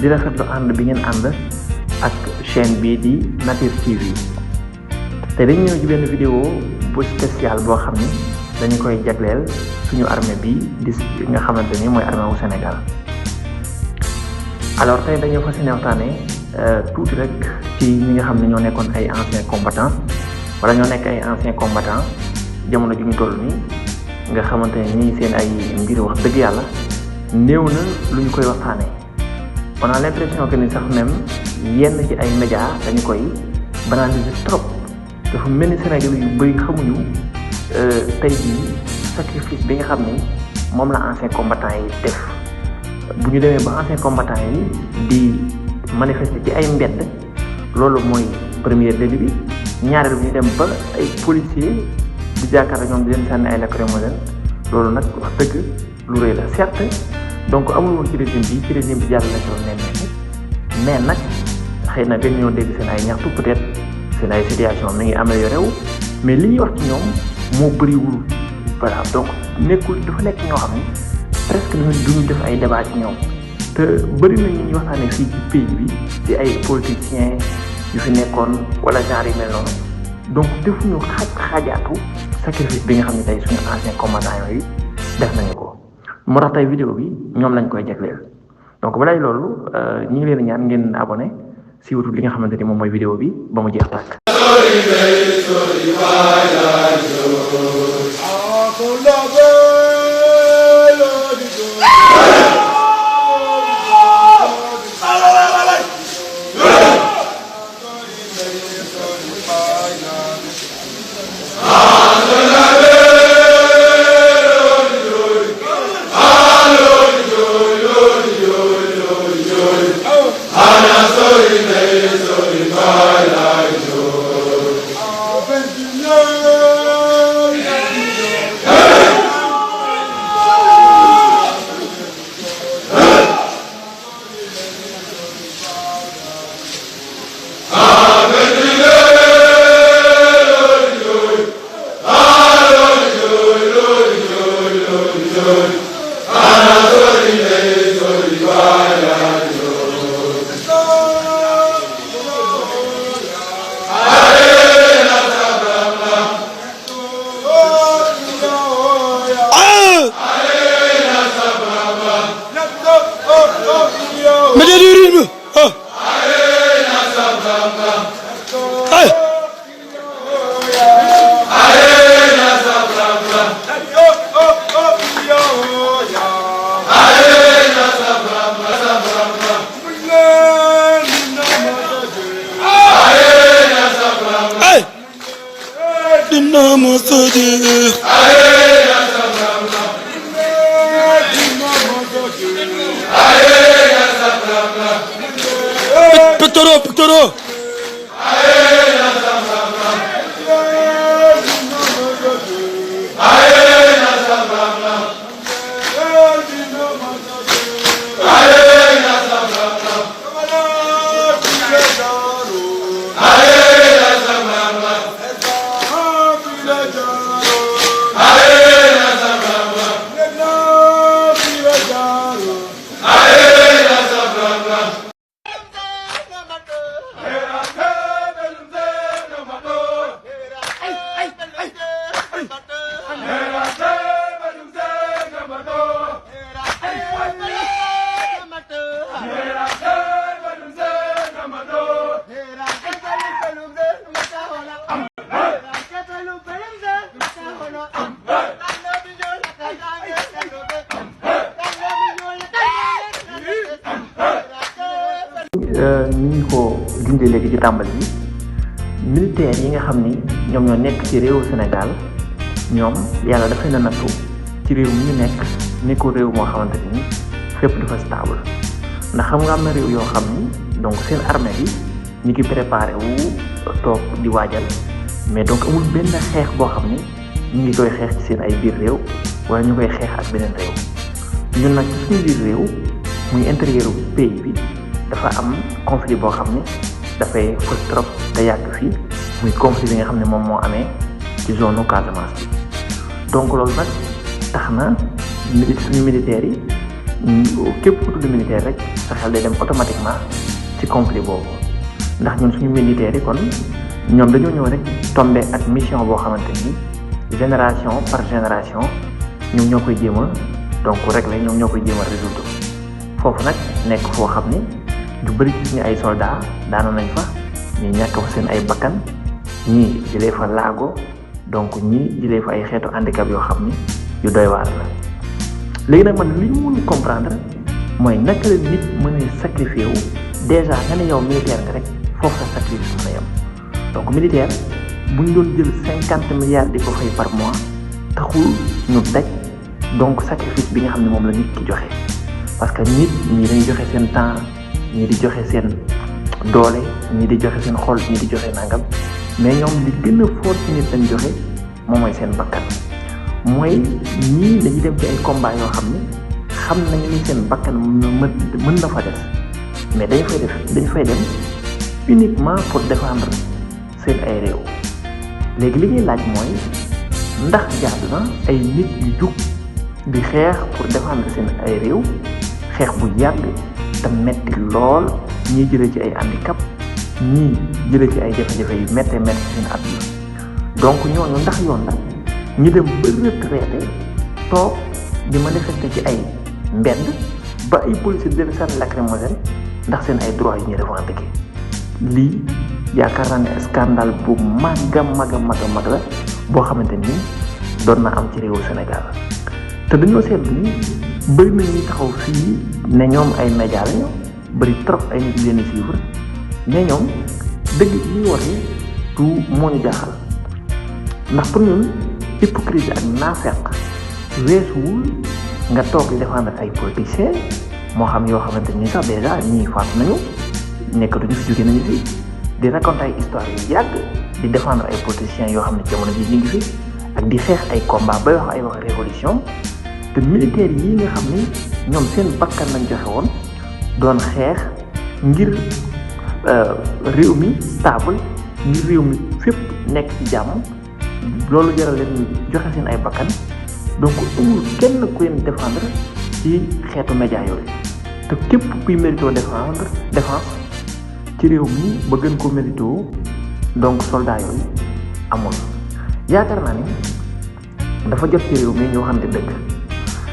di rafetlu ànd bi ngeen ànd ak chaîne bii di Nature TV te dañ ñëw ci benn vidéo bu spécial boo xam ni dañu koy jagleel suñu armée bi di nga xamante ni mooy armée wu Sénégal. Alors tey dañoo fas yéene waxtaanee tuuti rek ci ñi nga xam ne ñoo nekkoon ay anciens combattants wala ñoo nekk ay anciens combattants jamono ju ñu toll nii nga xamante ne ñii seen ay mbir wax dëgg yàlla néew na lu ñu koy waxtaanee. On a l'impression que ni sax même yenn ci ay médias dañu koy banaliser trop dafa mel ni Sénégal yu bëri xamuñu tey jii sacrifice bi nga xam ni moom la anciens combattants yi def. Bu ñu demee ba anciens combattants yi di manifester ci ay mbedd loolu mooy premier délit bi ñaareel bi ñu dem ba ay policiers di jàkkaarloo ñoom di leen sànni ay lacrymogène loolu nag wax dëgg lu rëy la certes donc amul woon ci régime bi jàll na ci woon mais nag xëy na gën ñoo dégg seen ay ñaxtu peut-être seen ay situation mi ngi amélioré wu mais li ñuy wax ci ñoom moo bëriwul voilà donc dafa nekk ñoo xam ni presque duñu def ay débat ci ñoom te bëri na ñuy waxtaanee fii ci pays bi ci ay politiciens yu fi nekkoon wala genre yu mel noonu donc defuñu xaajaatu sacrifice bi nga xam ne tey suñu anciens combattants yooyu def nañu ko moo tax tey vidéo bi ñoom lañ koy jagleel donc balay loolu ñu ngi leen ñaan ngeen abonné si wutu li nga xamante ni moom mooy vidéo bi ba mu jeex tàkk. Pictoro. ni ñu ko dundee léegi ci tàmbali bi militaires yi nga xam ni ñoom ñoo nekk ci réewu Sénégal ñoom yàlla dafay na nattu ci réew mi ñu nekk nekkul réew moo xamante ni fépp dafa stable ndax xam nga am na réew yoo xam ni donc seen armée bi ñu ngi préparé wu toog di waajal mais donc amul benn xeex boo xam ni ñu ngi koy xeex ci seen ay biir réew wala ñu koy xeex ak beneen réew ñun nag ci suñu biir réew muy intérieur pays bi dafa am conflit boo xam ne dafay fës trop te yàgg fii muy conflit bi nga xam ne moom moo amee ci zone Casamance bi donc loolu nag tax na suñu militaires yi képp ku tudd militaire rek sa xel day dem automatiquement ci conflit boobu ndax ñun suñu militaires yi kon ñoom dañoo ñëw rek tombé ak mission boo xamante ni génération par génération ñoom ñoo koy jéem a donc régler ñoom ñoo koy jéem a résoudre foofu nag nekk foo xam ni ñu bëri ci suñu ay soldats daana nañ fa ñii ñàkk fa seen ay bakkan ñii jëlee fa laago donc ñii jëlee fa ay xeetu handicap yoo xam ni yu doy waar la léegi nag man li ñu mun comprendre mooy naka la nit mën a sacrifier wu déjà nga ne yow militaire nga rek foofu sa sacrifice mën a yem donc militaire bu ñu doon jël 50 milliards di ko fay par mois taxul ñu daj donc sacrifice bi nga xam ne moom la nit ki joxe parce que nit ñii dañuy joxe seen temps ñii di joxe seen doole ñii di joxe seen xol ñii di joxe nangam mais ñoom li gën a fort ci nit lañ joxe moom mooy seen bakkan mooy ñii dañuy dem ci ay combat yoo xam ne xam nañu ni seen bakkan mën na fa des mais dañ fay dem uniquement pour défendre seen ay réew léegi li ñuy laaj mooy ndax jaadu na ay nit yu jug di xeex pour défendre seen ay réew xeex bu yàgg te metti lool ñii jëlee ci ay handicap ñii jëlee ci ay jafe-jafe yu méttee métti seen àdduna donc ñooñu ndax yoon la ñu dem ba retraité toog di manifester ci ay mbedd ba ay policiers di leen sànni lacrymogène ndax seen ay droits yi ñuy revendiquer lii yaakaar naa ne scandale bu mag la boo xamante ni doon na am ci réewu Sénégal te dañoo seetlu ni bëri na ñuy taxaw fii ne ñoom ay média lañu bëri trop ay nit yu leen suivre mais ñoom dëgg yi ñuy waxee du moo ñu jaaxal ndax pour ñun hypocrisie ak naafeq weesuwul nga toog di défendre ay politiciens moo xam yoo xamante ni sax déjà ñii faatu nañu nekkatuñu fi jóge nañu fi di raconter ay histoire yu yàgg di défendre ay politiciens yoo xam ne jamono ji ñu ngi fi ak di xeex ay combat bay wax ay wax révolution te militaires yi nga xam ni ñoom seen bakkan lañ joxe woon doon xeex ngir réew mi stable ngir réew mi fépp nekk ci jàmm loolu jaral leen joxe seen ay bakkan donc amul kenn ku leen défendre ci xeetu média yooyu te képp kuy mérito défense ci réew mi ba gën ko mérito donc soldat yooyu amul yaakaar naa ni dafa jot ci réew mi ñu waxante dëgg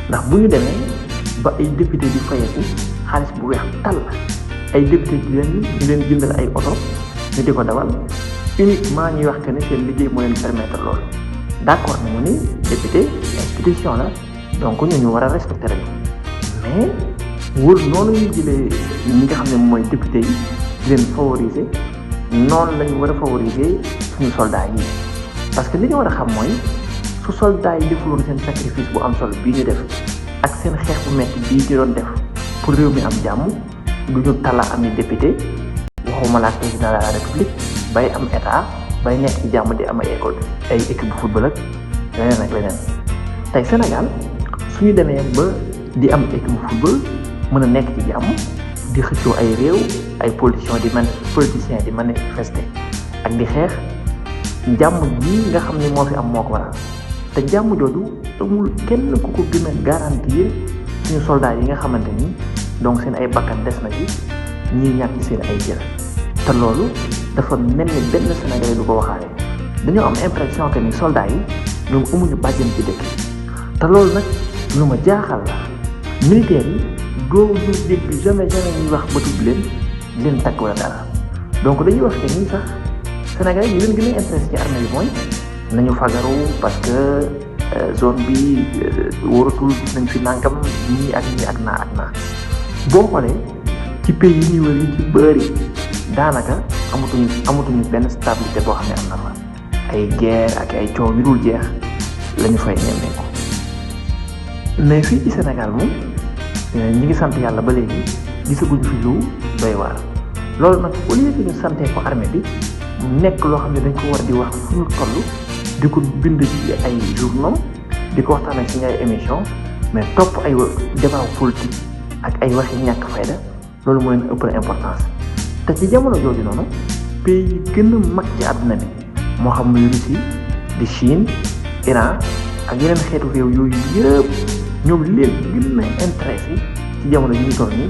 ndax bu ñu demee ba ay député di fayeku xaalis bu weex tàll ay député di leen jëndal ay oto ñu di ko dawal uniquement ñuy wax que ne seen liggéey moo leen permettre loolu d'accord nañu ni député institution la donc ñu war a respecter rek mais wóor noonu ñuy jëlee ñi nga xam ne mooy député yi di leen favoriser noonu lañu war a favoriser suñu soldats yi parce que li ñu war a xam mooy su soldats yi defuloon seen sacrifice bu am solo bii ñu def ak seen xeex bu metti bii ñu doon def pour réew mi am jàmm du ñu tala am ni député waxuma la président de la république bay am état bay nekk ci jàmm di am ay école ay équipe bu football ak leneen tey Sénégal suñu demee ba di am équipe bu football mën a nekk ci jàmm di xëccoo ay réew ay politiciens di manifester ak di xeex jàmm ji nga xam ne moo fi am moo ko waral te jàmm jooju amul kenn ku ko gën a garantir suñu soldats yi nga xamante ni donc seen ay bakkan des na ci ñii ñàkk seen ay jël te loolu dafa mel ni benn Sénégalais du ko waxaale dañoo am impression que ni soldats yi ñoom amuñu bàjjen ci dëkk te loolu nag lu ma jaaxal la militaires yi doo ñu dégg jamais ñuy wax ba tudd leen tàgg wala dara donc dañuy wax que nii sax Sénégalais yi leen gën a intéressé ci armée bi mooy nañu fagaru parce que zone bi wóoratul gis nañ fi nangam ñii ak naa boo xoolee ci pays yi ñuy wër yi ci bëri daanaka amatuñu benn stabilité boo xam ne am na fa ay guerre ak ay coow yu dul jeex la ñu fay nemmeeku mais fii ci Sénégal moom ñi ngi sant yàlla ba léegi gisaguñu fi lu doy waar loolu nag au lieu que ñu santee ko armée bi nekk loo xam ne dañ ko war di wax fu ñu toll di ko bind ci ay journaux di ko waxtaan ak ci ay émission mais topp ay débat politique ak ay waxi ñàkk fayda loolu moo leen ëpp importance te ci jamono jooju noonu pays yi gën a mag ci àdduna bi moo xam muy Russie di Chine Iran ak yeneen xeetu réew yooyu yëpp ñoom leen gën a intéressé ci jamono ji ñu toll nii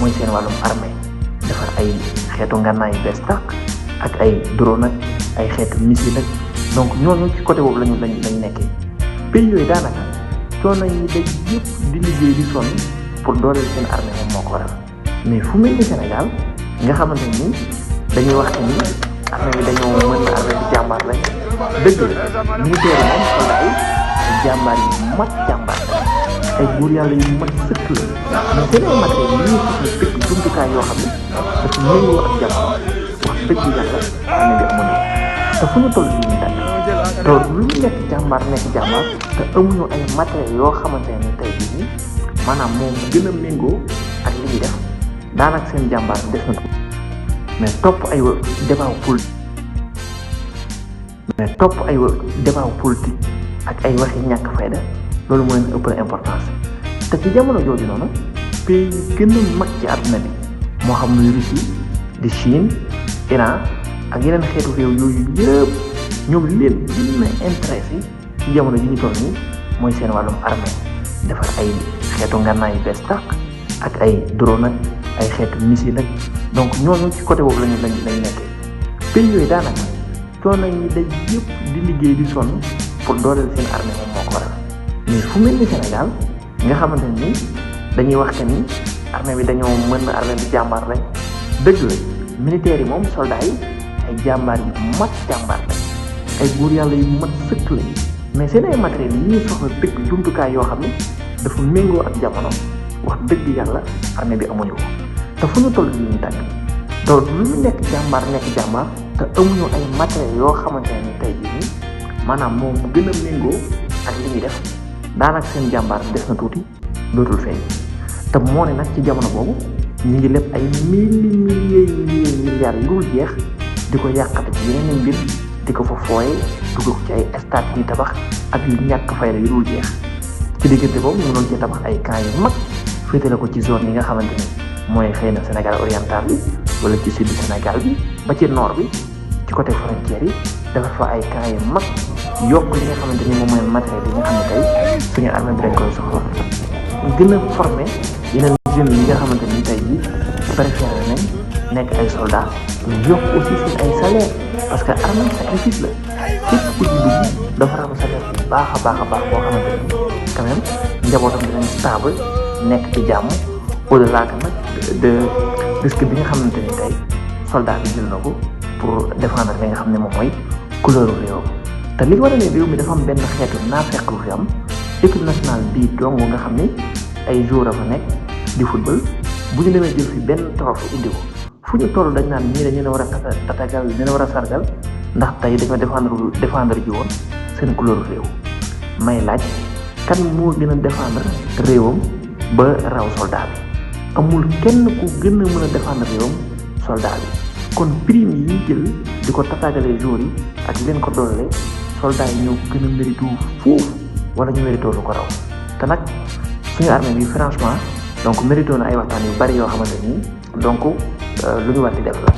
mooy seen wàllum armée defar ay xeetu ngànnaay yu bees tàq ak ay drone ak ay xeetu missile ak donc ñooñu ci côté boobu lañu nekkee pays yooyu daanaka coono yi day yëpp di liggéey di sonn pour dooleel seen armée moom moo ko waral mais fu mel ni Sénégal nga xamante ni dañuy wax ni armée bi dañoo mën armée bi jàmbaar lañ dëgg la militaire yi moom soldat yi ay jàmbaar yu mat jàmbaar ay buur yàlla yu mat sëkk la mais seen ay matériel yi ñuy soxla dëkk jumtukaay yoo xam ne dafa méngoo ak jamono wax dëgg yàlla armée bi amuñu te fu ñu toll nii ñu tàgg te lu ñu nekk jàmbaar te amuñu ay matériel yoo xamante ne tey jii nii maanaam moom gën a méngoo ak li ñuy def daanaka seen jàmbaar des na mais topp ay débat politique ak ay waxi ñàkk fayda loolu mooy ëpp na importance te ci jamono jooju noonu pays yi gën a mag ci àdduna bi moo xam muy Russie di Chine Iran ak yeneen xeetu réew yooyu yëpp ñoom leen gën a intéressé ci jamono ji ñu toll nii mooy seen wàllum armée defar ay xeetu ngànnaay yu bees tàq ak ay drone ak ay xeetu missile ak donc ñooñu ci côté boobu lañu nekkee pays yooyu daanaka coono yi day yëpp di liggéey di sonn pour dooleel seen armée moom moo ko waral mais fu mel ni Sénégal nga xamante ni dañuy wax que ni armée bi dañoo mën armée bi jàmbaar lañ dëgg la militaires yi moom soldats yi ay jàmbaar yu mat jàmbaar lañ ay buur yàlla yu mat sëkk lañ mais seen ay matériels yi ñuy soxla dëkk jumtukaay yoo xam ne dafa méngoo ak jamono wax dëgg yàlla armée bi amuñu ko te fu ñu toll nii ñu tàgg te lu ñu nekk jàmbaar te amuñu ay matériels yoo xamante ne tey jii nii maanaam moom gën a méngoo ak li ñuy def daanaka seen jàmbaar des na tuuti dootul feeñ te moo ne nag ci jamono boobu ñu ngi leb ay milliards yu dul jeex di ko yàqate ci yeneen mbir di ko fa fooye dugg ko ci ay stade yi tabax ak yu ñàkk fayda yu dul jeex ci diggante boobu ñu doon ci tabax ay camps yu mag féetale ko ci zone yi nga xamante ni mooy xëy na Sénégal oriental bi wala ci sud Sénégal bi ba ci nord bi ci côté frontière yi dafa fa ay camps yu mag yokk li nga xamante ni moom mooy matériel yi nga xam ne tey suñu armée bi dañ koy soxla gën a formé yeneen jeunes yi nga xamante ni tey jii préféré nañ nekk ay soldats mais yokk aussi seen ay salaire parce que armée sacrifice la képp ku ci dugg dafa am salaire bu baax a baax boo xamante ni quand même njabootam dinañ stable nekk ci jàmm au delà que nag de risque bi nga xamante ni tey soldat bi jël na ko pour défendre li nga xam ne moom mooy couleur réew te li war a ne réew mi dafa am benn xeetu naafeq lu fi am équipe nationale bii dong nga xam ne ay joueurs a fa nekk di football bu ñu demee jël fi benn trophée indi ko fu ñu toll dañ naan ñii dañu ne war a tatagal ñu ne war a sargal ndax tey dañoo défendre ji woon seen couleur réew may laaj kan moo gën a défendre réewam ba raw soldat bi amul kenn ku gën a mën a défendre réewam soldat bi kon prime yi ñuy jël di ko tatagalee joueurs yi ak leen ko doole soldat yi ñoo gën a mérito foofu wala ñu mérito lu ko raw te nag suñu armée bi franchement donc mérito na ay waxtaan yu bari yoo xamante ni donc lu ñu war di def la.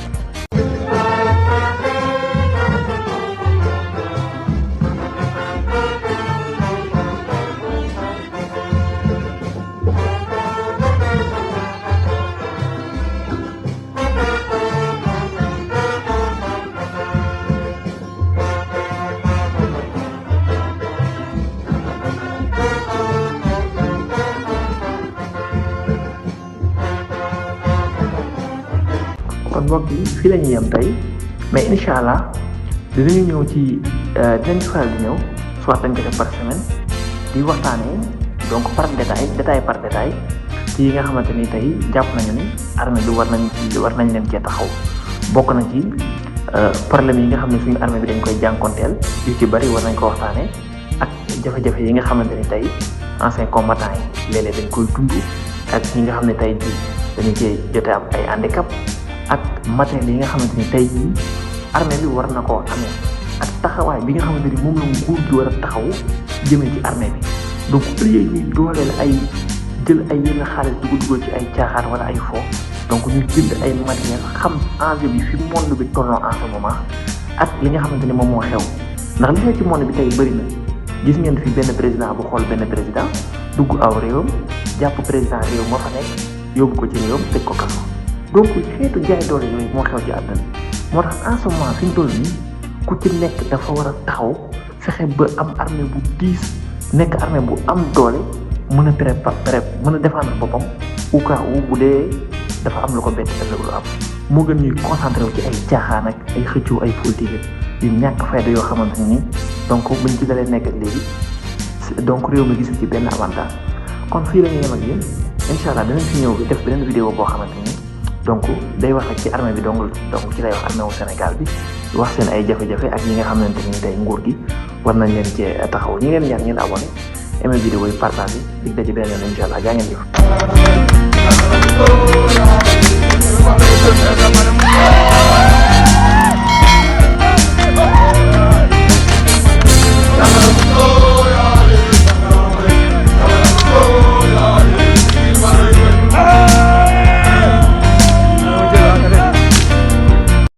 kon mbokk yi fii la ñuy yem tey mais incha allah dinañu ñëw ci dinañ faral di ñëw soit dañ ko def par semaine di waxtaanee donc par détail par détail ci yi nga xamante ni tey jàpp nañu ni armée bi war nañ leen cee taxaw bokk na ci problème yi nga xam ne suñu armée bi dañ koy jànkonteel yu ci bari war nañ ko waxtaanee ak jafe-jafe yi nga xamante ni tey anciens combattants yi léeg-léeg dañ koy dund ak ñi nga xam ne tey jii dañu cee jote am ay handicap ak matériel yi nga xamante ni tey jii armée bi war na koo amee ak taxawaay bi nga xamante ni moom la nguur gi war a taxaw jëmee ci armée bi donc au lieu ñuy dooleel ay jël ay yenn xaalis dugal ci ay caaxaan wala ay fo donc ñu jënd ay matériel xam enjeu bi fi monde bi tolloo en ce moment ak li nga xamante ni moom moo xew ndax li nga ci monde bi tey bëri na gis ngeen fi benn président bu xool benn président dugg aw réewam jàpp président réew moo fa nekk yóbbu ko ci réewam tëj ko kaso donc xeetu jaay doole yooyu moo xew ci àdduna moo tax en ce moment fi ñu toll nii ku ci nekk dafa war a taxaw fexe ba am armée bu diis nekk armée bu am doole mën a préparer mën a défendre boppam au cas où bu dee dafa am lu ko bett ëllëg lu am moo gën ñuy concentré wu ci ay caaxaan ak ay xëccoo ay politique yu ñàkk fayda yoo xamante ni donc buñ ci dalee nekk léegi donc réew mi gisu ci benn avantage kon fii la ñuy yem ak yéen incha allah danañ fi ñëw def beneen vidéo boo xamante ni donc day wax rek ci armée bi donc ci lay wax armée wu Sénégal bi wax seen ay jafe-jafe ak ñi nga xamante ni tey nguur gi war nañ leen cee taxaw ñi ngeen ñaan ngeen abonné aimé vidéo yi partagé dig daje beneen yoon incha allah jaa ngeen jëf